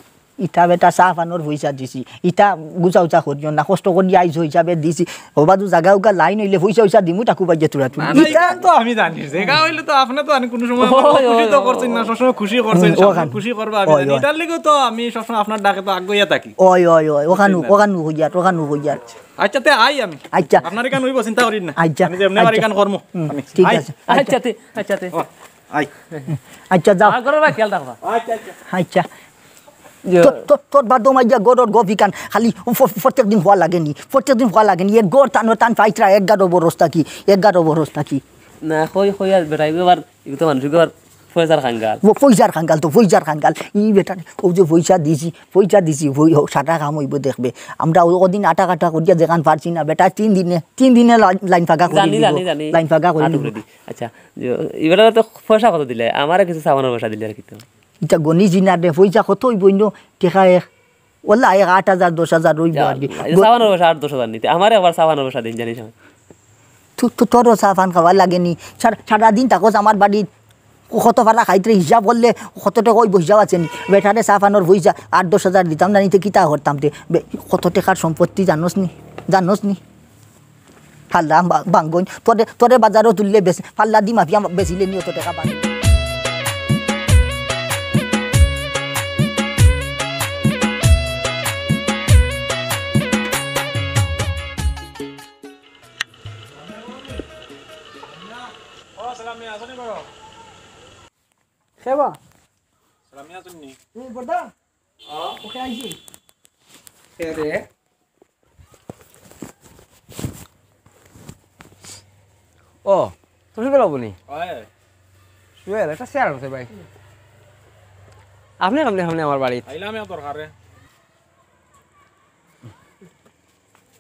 ইটা বেটা চা পানোর পয়সা দিছি, ইটা গুছা উচা করিও না, কষ্ট করি আইজ হিসাবে দিছি। ওবাদু জাগা উগা লাইন হইলে পয়সা উচা দিমু, টাকু বাইজে তুরা তুলি। না, না, ইটা ইখান তো আমি জানি, জাগা হইলে তো আপনি তো আনি কোনো সময় ওই, খুশি ওই, তো ওই, করছেন না, ওই। সবসময় খুশি করছেন, হুম, সবসময় ওখান। খুশি করবা আমি ওই, জানি। ওই। ইটার লিগেও তো আমি সবসময় আপনার ডাকে তো আগুইয়া থাকি। ওই, ওই, ওই, ওখানো, বুঝছেন না? ওখানো হইয়ার, ওখানো হইয়ার। আচ্ছা, তে আই আমি। আচ্ছা। আপনার এখান হইব, চিন্তা করেন না। আচ্ছা, আমি যেমনি আমার আচ্ছা। এখান কর্ম। হুম, আমি। ঠিক আই। আছে। আচ্ছা, তে, আচ্ছা, তে। ও, আই। আচ্ছা, যাও। আর ঘরের খেয়াল রাখবা। আচ্ছা, আচ্ছা। আচ্ছা। যে তোর, তোর, তোর বাদ মাইয়া গরর গফিকান খালি ফ-, ফ-, প্রত্যেক দিন হওয়া লাগেনি, প্রত্যেক দিন হওয়া লাগেনি। এর গর টানো টান ফাইতরা এক গাড়ো বরস থাকি, এক গাড়ো বরস থাকি। না, কই, কই আর বেটা, এবার, এগুলো তো মানুষ, এবার পয়সার খাঙ্গাল। ও পয়সার খাঙ্গাল তো, পয়সার খাঙ্গাল। ই বেটা, ও যে পয়সা দিছি, পয়সা দিছি, ওই হোক, সারা কাম হইব দেখবে। আমরা ও-, ওদিন আটা কাটা করিয়া যেখান পারছি না, বেটা, তিন দিনে, তিন দিনে লা-, লাইন ফাঁকা করে জানি, দিব। জানি, জানি। লাইন ফাঁকা করে হাত দিব। উপরে দি। আচ্ছা, যে, এবার তো পয়সা কত দিলে? আমারে কিছু সাবানের পয়সা দিলে আর কি তো। ইটা গনি জিনা দে, পয়সা কত হইব ইনো? টেকা এক। ওলা এক আট হাজার, দশ হাজার রইব আর কি। সাবানের পয়সা আট দশ হাজার নিতে। আমারে আবার সাবানের পয়সা দিন, জানিস না। তু-, তু-, তোরও চা পান খাওয়া লাগেনি। সারা, সারাদিন থাকস আমার বাড়িত। কত পারা খাইতরে হিসাব করলে কত টেকা হইব হিসাব আছে নি? বেটারে চা পানোর পয়সা আট দশ হাজার দিতাম না, নিতে কিতা করতাম তে? বে-, কত টেকার সম্পত্তি জানোস নি? জানোস নি? ফাল্লা বা-, বাঙ্গইন, তোরে, তোরে বাজারো তুললে বেশ, ফাল্লা দি মাফিয়া বেচিলে নি অত টেকা পাবি। ও, সালামি, আছো নি বাবা? কে বা? সালামি, আছো নি? এই বড়দা? ও। ওকে আইছি। কে রে? ও, তুমি বেলা বনি? ওই। সুয়েল, একটা চেয়ার আছে ভাই। আপনি কেমনে, কেমনে আমার বাড়িত? আইলাম এক দরকারে।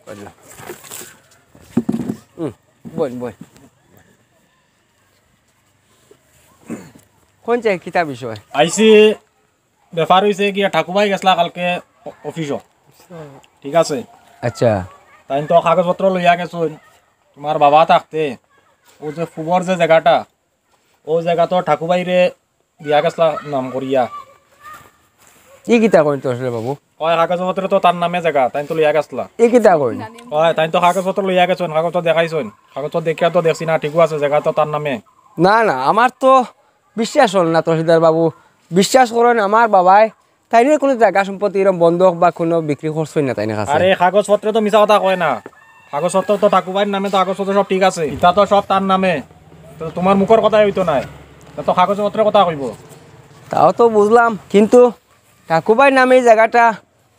কইলা। হুম, বইন, বইন। কোন চাই কিতা বিষয়? আইছি, ব্যাপার হইছে কি, ঠাকুভাই গেছলা কালকে অ-, অফিসো। ঠিক আছে? আচ্ছা। তাইন তো কাগজপত্র লইয়া গেছইন। তোমার বাবা থাকতে, ও যে ফুবর যে জায়গাটা, ও জায়গা তো ঠাকুভাইরে দিয়া গেছলা নাম করিয়া। ই কিতা কইন তো আসলে বাবু? কয় কাগজপত্র তো তার নামে জায়গা, তাইন তো লইয়া গেছলা। ই কিতা কইন? কয় তাইন তো কাগজপত্র লইয়া গেছইন, কাগজ তো দেখাইছইন, কাগজ তো দেখিয়া তো দেখছি না, ঠিকও আছে, জায়গা তো তার নামে। না, না, আমার তো বিশ্বাস হল না তহসিলদার বাবু। বিশ্বাস করইন, আমার বাবায় তাইনর কোনো জায়গা সম্পত্তি এরকম বন্ধক বা কোনো বিক্রি করছইন না তাইনর কাছে। আরে, কাগজপত্রে তো মিছা কথা কয় না। কাগজপত্র তো ঠাকুভাইর নামে, তো কাগজপত্র সব ঠিক আছে। ইটা তো সব তার নামে। তো তোমার মুখর কথাই হইতো নায়। তা তো কাগজপত্রের কথা কইব। তাও তো বুঝলাম, কিন্তু ঠাকুভাইর নামে এই জায়গাটা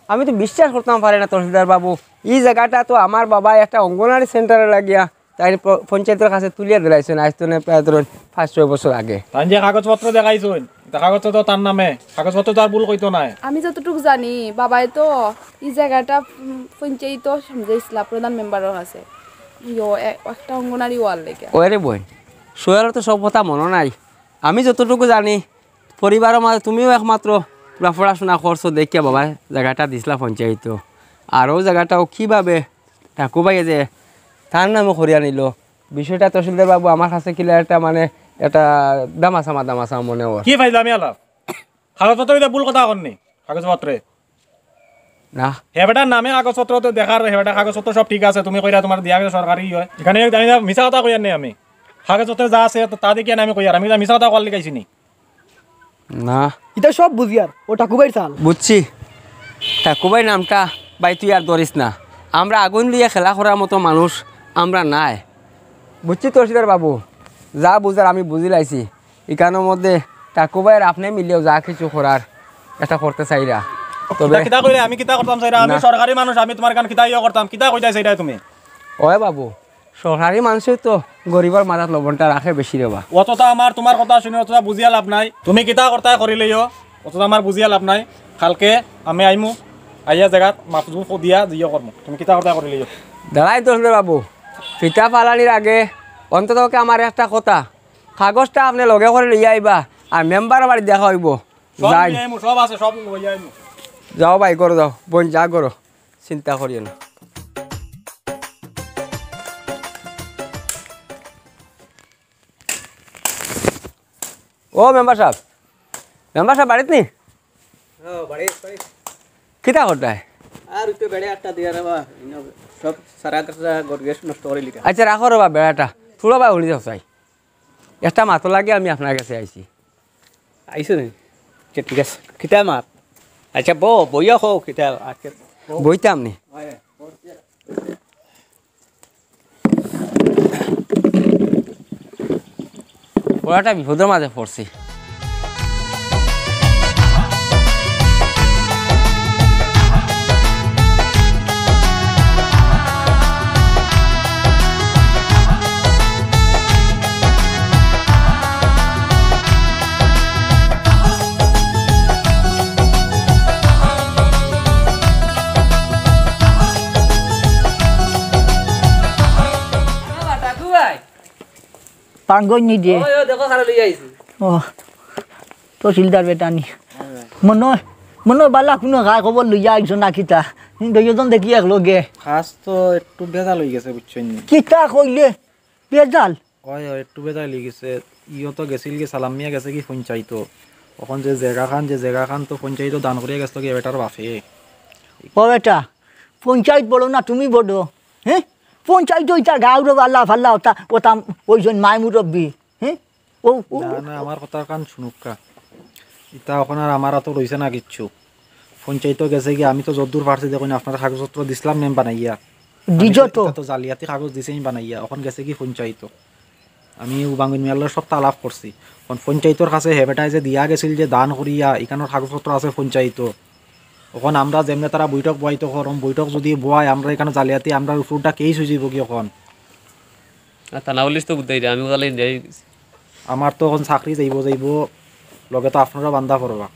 আমি তো বিশ্বাস করতাম পারি না তহসিলদার বাবু। এই জায়গাটা তো আমার বাবায় একটা অঙ্গনারী সেন্টারে লাগিয়া তাইন প-, পঞ্চায়েতর কাছে তুলিয়া দিলাইছইন, আইজ তো নায় প্রায় ধরুন পাঁচ ছয় বছর আগে। তাইন যে কাগজপত্র দেখাইছইন, ইটা কাগজপত্র তো তার নামে, কাগজপত্র তো আর ভুল কইতো নায়। আমি যতটুকু জানি, বাবায় তো ই জায়গাটা, উম, পঞ্চায়েত সমঝাইছলা প্রধান মেম্বারর কাছে। ইয়ো, এ-, একটা অঙ্গনারী ওয়াল লেগে। ওরে বইন, সোহেলর তো সব কথা মনো নাই। আমি যতটুকু জানি, পরিবারর মাঝে তুমিও একমাত্র তোমরা পড়াশোনা করছো দেখিয়া বাবায় জায়গাটা দিছলা পঞ্চায়েত। আর ও জায়গাটাও কিভাবে ঠাকুভাইয়ে যে তার নামে করিয়া নিল, বিষয়টা তহসিলদার বাবু আমার কাছে কিলা একটা মানে একটা দামাচামা দামাচামা মনে হয়। কি ফাইজলামি আলাপ? কাগজপত্র ইটা ভুল কথা কইন নি, কাগজপত্রে। না। হে বেটার নামে কাগজপত্র তো দেখার, হে বেটার কাগজপত্র সব ঠিক আছে, তুমি কইরা তোমার দিয়া গেছে সরকারি হয়। এখানে আমি মিছা কথা কইয়ার নাই আমি। কাগজপত্রে যা আছে তা দেখিয়া আমি কইয়ার, আমি কিতা মিছা কথা কওয়ার লাগি আইছি নি? না। ইটা সব বুঝিয়ার, ও ঠাকুভাইর চাল। বুঝছি। ঠাকুভাই নামটা ভাই তুই আর ধরিস না। আমরা আগুন লইয়া খেলা করার মতো মানুষ আমরা নায়। বুঝছি তহসিলদার বাবু, যা বুঝার আমি বুঝিলাইছি। ইখানর মধ্যে ঠাকুভাই আর আপনে মিলিয়াও যা কিছু করার, এটা করতে চাইরা। তবে কিতা, কিতা কইরে? আমি কিতা করতাম চাইরা? আমি না। সরকারি মানুষ, আমি তোমার কান কিতা ইয়ে করতাম? কিতা কইতায় চাইরা তুমি? ওই বাবু, সরকারি মানুষে তো গরিবর মাথাত লবণটা রাখে বেশি রে বা। অতটা আমার তোমার কথা শুনি অতটা বুঝিয়া লাভ নাই। তুমি কিতা করতায় করিলাইও, অতটা আমার বুঝিয়া লাভ নাই। কালকে আমি আইমু, আইয়া জাগাত মাপ জুপ দিয়া জিও করমু। তুমি কিতা করতায় করিলাইও। দাঁড়াই তহসিলদার বাবু, ফিতা ফালানির আগে অন্তত ওকে আমার একটা কথা, কাগজটা আপনে লগে করি লইয়া আইবা, আর মেম্বার বাড়ি দেখা অইবো। সব যাই। নিয়ে আইমু, সব আছে, সব লই আইমু। যাও ভাই, করো যাও, বইন যা করো, চিন্তা করিও না। ও মেম্বার সাব, মেম্বার সাব বাড়িত নি? ও, বাড়িত, বাড়িত। কিতা করতায়? আর ওই তো বেড়া একটা দিয়া রে বা, ইনো সব সারা কাটা গরু গ্যাস নষ্ট করি লিখা। আচ্ছা, রাখো রে বা বেড়াটা, থুড়া বা উড়ি যাও চাই। একটা মাতো লাগে আমি আপনার কাছে আইছি। আইছো নি? আচ্ছা, ঠিক আছে। কিতা মাত? আচ্ছা, বও, বইয়া কও, কিতা আজকে? বইতাম নি। বড় একটা বিপদর মাঝে পড়ছি। পাঙ্গই নি দে। ওই, ওই, দেখো, কারে লইয়া আইছি। ও, তহসিলদার বেটা নি। মনো অয়, মনো অয় বালা কুনু খা খবর লইয়া আইছো না কিতা? দুইজন দেখি এক লগে। কাজ তো একটু বেজাল অই গেছে, বুঝছইন নি? কিতা কইলে? বেজাল? অয়, অয়, একটু বেজাল অই গেছে। ইও তো গেছিল গি, সালাম মিয়া গেছে গি পঞ্চায়েতো। অখন যে জাগাখান, যে জাগাখান তো পঞ্চায়েতো দান করিয়া গেছিল গি বেটার বাপে। ও বেটা, পঞ্চায়েত বড় না তুমি বড়? হ্যাঁ? পঞ্চায়েত ওইটা গাঁওর বালা ফাল্লা ওটা, ওটা ওইজন মায় মুরব্বি। হ্যাঁ? ও, ও, না, না, আমার কথাখান শুনুক্কা। ইতা অখন আর আমার আতো রইছে না কিচ্ছু। পঞ্চায়েতো গেছে গি, আমি তো যদ্দুর পারছি দেখইন, আপনার কাগজপত্র দিছলাম নে বানাইয়া। দিছো আমি তো? ইতা তো জালিয়াতি কাগজ দিছি আমি বানাইয়া, অখন গেছে গি পঞ্চায়েতো। আমি উবাঙ্গন মিয়ার লগে সবতা আলাপ করছি। অখন পঞ্চায়েতর কাছে হে বেটায় যে দিয়া গেছিল যে দান করিয়া, ইখানোর কাগজপত্র আছে পঞ্চায়েতো। অখন আমরা যেমনে তারা বৈঠক বওয়াইতো করম, বৈঠক যুদি বওয়ায় আমরা ইখানো জালিয়াতি, আমরার উপরটা কেইস অই যাইবো গি অখন। আর থানা পুলিশ তো বুঝাই দে, আমি ওখানে যাই। আমার তো অখন চাকরি যাইবো, যাইবো, লগে তো আপনারা বান্দা পড়বা।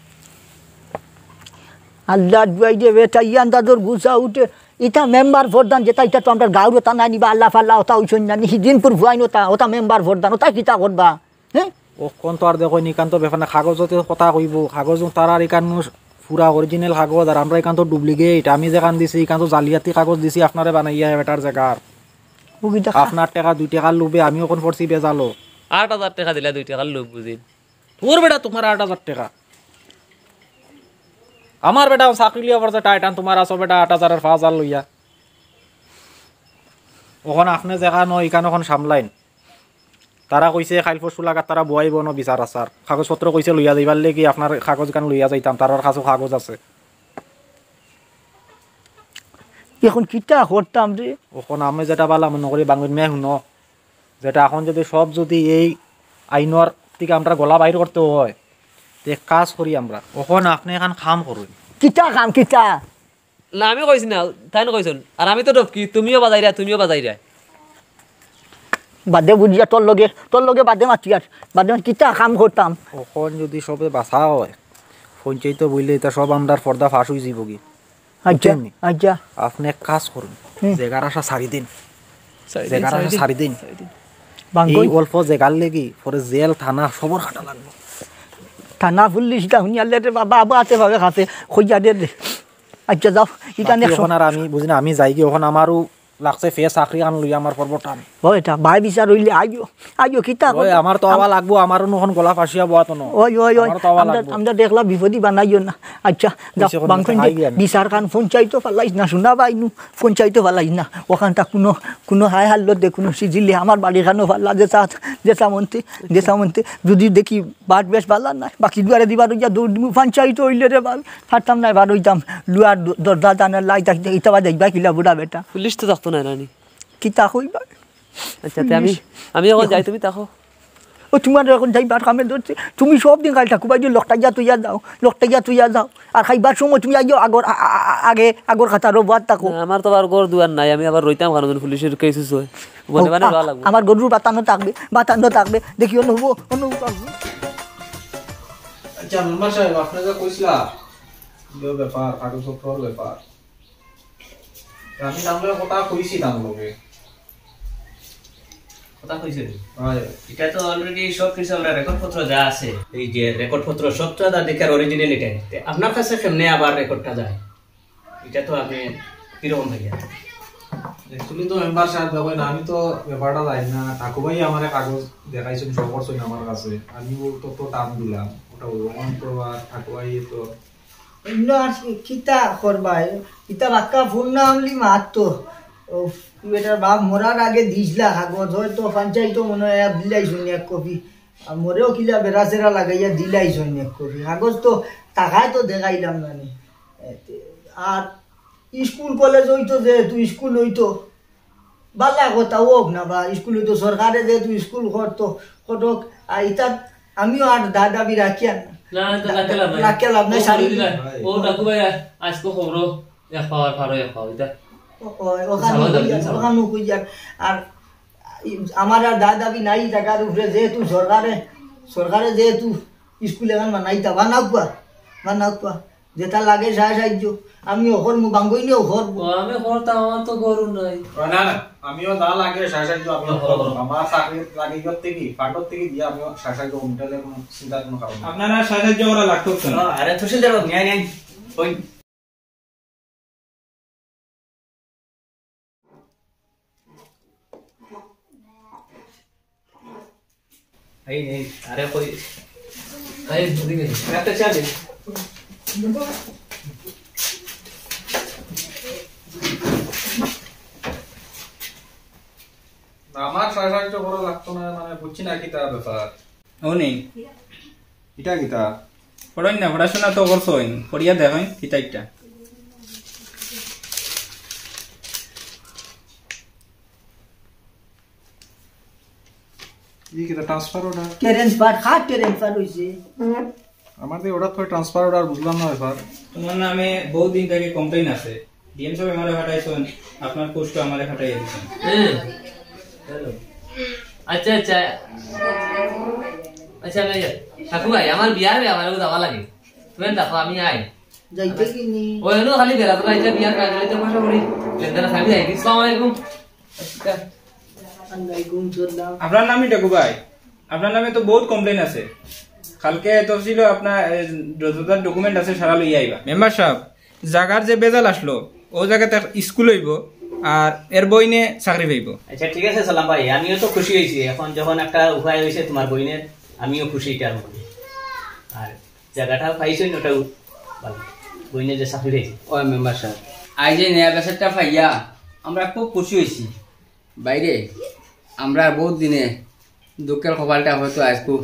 আল্লাহ দুয়াই দে বেটা, ইয়ান দাদর গুছা উঠে। ইতা মেম্বার প্রধান যেটা, ইতা তো আমরার গাঁওর ওটা নাই নিবা, আল্লাহ ফাল্লা ওটা অইছইন না নি, হিদিনপুর ভুয়াইন ওটা, ওটা মেম্বার প্রধান, ওটা কিতা করবা? হ্যাঁ? অখন তো আর দেখইন, ইখান তো ব্যাপার না, কাগজতে কথা কইবো, কাগজ তারার ইখান পুরা original কাগজ, আর আমরা ইখান তো duplicate, আমি যেখান দিছি, ইখান তো জালিয়াতি কাগজ দিছি আপনারে বানাইয়া, বেটার জাগার। ও কিতা খা- আপনার টেকা, দুই টেকার লোভে আমি অখন পড়ছি বেজালো। আট হাজার টেকা দিলা, দুই টেকার লোভ বুঝিন। তোর বেটা, তোমার আট হাজার টেকা। আমার বেটা চাকরি লিয়া পড়ছে টাইট, আর তোমার আছো বেটা আট হাজার আর পাঁচ হাজার লইয়া। অখন আপনে যেখান, ইখান অখন সামলাইন। তারা কইছে কাইল পরশু লাগাত তারা বওয়াইবো অনো বিচার আচার। কাগজপত্র কইছে লইয়া যাইবার লাগি, আপনার কাগজ ইখান লইয়া যাইতাম, তারার কাছেও কাগজ আছে। অখন কিতা করতাম রে? অখন আমি যেটা বালা মনো করি, বাঙ্গুর মিয়া হুনো, যেটা অখন যুদি সব যুদি এই আইনর থাকি আমরা গলা বাইর করতে অয়, তে এক কাজ করি আমরা। অখন আপনে এখান কাম করুন। কিতা কাম, কিতা? না, আমি কইছি না, তাইন কইছইন। আর আমি তো ডবকি, তুমিও বাজাইরা, তুমিও বাজাইরা। বাদে বুঝিয়া তোর লগে, তোর লগে বাদে মাতিয়ার, বাদে মাত-, কিতা কাম করতাম? অখন যুদি সবে বাঁচা অয়, পঞ্চায়েতো বইলে ইতা সব আমরার পর্দা ফাঁস অই যাইবো গি। আচ্ছা, বুঝছইন নি? আচ্ছা। আপনে এক কাজ করুন, হুম। জেগার আশা ছাড়ি দিন। ছাড়ি দিন, জেগার আশা ছাড়ি দিন। ছাড়ি দিন। এই অল্প জেগার লাগি পরে জেল, থানা সবর খাটা লাগবো। থানা পুলিশ ইতা হুনিয়ালে রে বাবা, আবু আতে ভাবে খাতে, কইয়া দে রে। আচ্ছা, যাও, ইটা বাকি next অখন আর আমি বুঝি না, আমি যাই গি, অখন আমারও লাগছে ফে চাকরি আন লই আমার পর্বটা আমি। ও, এটা বায় বিচার অইলে আইও, আইও, কিতা ওই করবো? আমার তো আওয়া লাগবো, আমারও অখন গলা ফাঁসিয়া বওয়া তো ন। ওই, ওই, ওই, আমারও তো আওয়া আমরা, লাগবো। আমরা দেখলা বিপদি বানাইও না। আচ্ছা, যাও, কইছে কোন বাংখন কথা যে আইবি আমি। বিচার খান পঞ্চায়েতো ফালাইস না, শোনা বাইনু, পঞ্চায়েতো ফালাইস না। অখানটা কুনু, কুনু হায় হাল্লত দে, কুনু সিজিলে আমার বাড়ি খানো ফালা, যেতা, যেতা মন্তে, যেতা মন্তে, যদি দেখি বাট বেশ বালা নাই, বাকি দুয়ারে দিবার অইয়া দৌড় দিমু, পঞ্চায়েতো অইলে রে বাল, পারতাম না, এবার অইতাম, লুয়ার দ-, দরজা জানালা, ইতা, ইতা, ইতা বা দেখবা কিলা বুড়া বেটা। পুলিশ তো থাকতো না, নানি। কিতা কইবা? আচ্ছা, তে আমি, আমি অখন যাই, তুমি থাকো। ও, তোমার অখন যাইবার কামে ধরছে। তুমি সব দিন খালি ঠাকুবাই দিয়ে লকটাইয়া তুইয়া যাও, লকটাইয়া তুইয়া যাও। আর খাইবার সময় তুমি আইও আগর, আ-, আ-, আ-, আগে আগর খাতারও বাদ থাকো। না, আমার তো আবার ঘর দুয়ার নাই, আমি আবার রইতাম কারণ পুলিশের কেস অয়। বনে ও, বানে আ-, রওয়া লাগবো। আমার গরুর বাতানো থাকবে, বাতানো থাকবে। দেখি, অনুভব, অনুভব। আচ্ছা, মেম্বার সাহেব, আপনাকে কইছিলা, যে ব্যাপার, কাগজপত্রর ব্যাপার। আমি তার লগে কথা কইছি তার লগে। কথা কইছেন। হয়। এটা তো already সব কিছু আমরা রেকর্ড পত্র যা আছে, এই যে রেকর্ড পত্র সব তো দাদিকার অরিজিনাল এটাই। তে আপনার কাছে কেমনে আবার রেকর্ডটা যায়? এটা তো আপনি কিরকম ভাইয়া? অ্যাকচুয়ালি তো মেম্বার সাহেব দেখইন, আমি তো ব্যাপারটা জানি না। ঠাকু ভাই আমারে কাগজ দেখাইছেন, সব করছেন আমার কাছে, আমি ওর তো তো টান দিলাম, ওটা ওখান তো আর ঠাকু ভাই তো অন্য আর কিতা করবায়? কিতা বাক্কা ফোন না আমলি মাত তো। ও, বেটার বাপ মরার আগে দিছলা কাগজ, হয়তো পঞ্চায়েত মনে হয় আর দিলাইছইন এক কপি। আর মরেও কিলা বেড়াচেরা লাগাইয়া দিলাইছইন এক কপি। কাগজ তো টাকায় তো দেখাইলাম না নি। এতে, আর স্কুল কলেজ হইতো যে, তুই স্কুল হইতো, বালা কথা হোক না বা স্কুল হইতো, সরকারে যে তুই স্কুল করতো, কটক, আর ইতা আমিও আর দা দাবি রাখিয়া না। না, না, তো রাখতে লাভ নাই। রাখতে লাভ নাই, ও সারি করি দিলা। ও ডাকু ভাই, আজকে খবরও এক পাওয়ার পারো এক পাও, ইতা। ও, ও, ওখানে সামাল কইয়ার, দেবেন, সামাল। ওখানে কইয়ার। আর ই-, আমার আর দা দাবি নাই জাগার উপরে, যেহেতু সরকারে, সরকারে যেহেতু স্কুল এখন বানাইতা, বানাউকা, বানাউকা। যেটা লাগে সাহায্য, আমিও করমু, বাঙ্গইনেও করবো। ও, আমি করতাম, আমার তো গরু নাই। ও, না, না, আমিও যা লাগে সাহায্য আমিও ও, করবো। ও। আমার চাকরি লাগে ইয়ত থেকে, ফান্ডর থেকে দিয়ে আমিও সাহায্য করবো, তাহলে কোনো চিন্তার কোনো কারণ নেই। আপনারা সাহায্য করা লাগতো না। ও, আরে তহসিলদার বাবু, নিয়ে, নিয়ে, ওই। এই, এই, আরে কই? এই, ওদিকে। একটা চা দে। আমার সাহায্য করা লাগতো না, মানে, বুঝছি না কিতা ব্যাপার। ও নেই। ইটা কিতা? পড়ইন না, পড়াশোনা তো করছইন, পড়িয়া দেখইন কিতা ইটা। ই কিতা ট্রান্সফার অর্ডার? ট্রান্সফার, কার ট্রান্সফার হইছে? আমার তো অর্ডার তো ট্রান্সফার অর্ডার, বুঝলাম না ব্যাপার। তোমার নামে বহুত দিন থেকে কমপ্লেইন আছে। ডিএম সাহেব আমারে পাঠাইছইন, আপনার পোস্টও আমারে পাঠাইয়া দিছইন। হ্যাঁ। হ্যালো। আচ্ছা, আচ্ছা। আচ্ছা, আমি, ঠাকু ভাই, আমার বিয়ার বে-, আমার একটু যাওয়া লাগে। তুমি দেখো, আমি আই। যাইতে কি নি? ওই হলো খালি বেড়াতে যাইতে বিয়ার কাজ হইতে পাশা করি। লেনদেন আছে, আমি যাই। আসসালামু আলাইকুম। আচ্ছা। ওয়ালাইকুম সালাম। আপনার নামই ঠাকু ভাই। আপনার নামে তো বহুত কমপ্লেইন আছে। কালকে তহসিলও আপনার, এ, যত যত ডকুমেন্ট আছে সারা লইয়া আইবা। মেম্বার সাহেব, জাগার যে ভেজাল আসলো, ও জাগাত এক স্কুল হইব, আর এর বইনে চাকরি পাইব। আচ্ছা, ঠিক আছে সালাম ভাই, আমিও তো খুশি হইছি। এখন যখন একটা উপায় হইছে তোমার বইনের, আমিও খুশি এটার মধ্যে। আর জাগাটা পাইছইন, ওটাও ভালো। বইনে যে চাকরি পাইছে। ও মেম্বার সাহেব, আজ এই নয়া বেসরটা পাইয়া আমরা খুব খুশি হইছি। বাইরে আমরা বহুত দিনে দুঃখের কপালটা হয়তো আজকু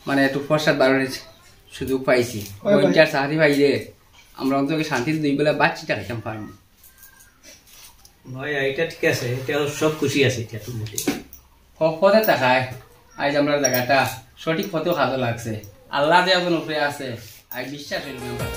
মানে একটু ফর্সাদ বাড়ানোর সুযোগ পাইছি। ওই ভাই। বইনটার চাকরি পাইলে আমরা অন্তত শান্তিতে দুই বেলা বাচ্চিটা খাইতাম পারবো। ভাই, এটা ঠিক আছে, এটা সব খুশি আছে, এটা তো মোটে। হক পথে থাকায় আজ আমরা জাগাটা সঠিক পথেও কাজে লাগছে। আল্লাহ যে একজন উপরে আছে, আজ বিশ্বাস হইল মেম্বার।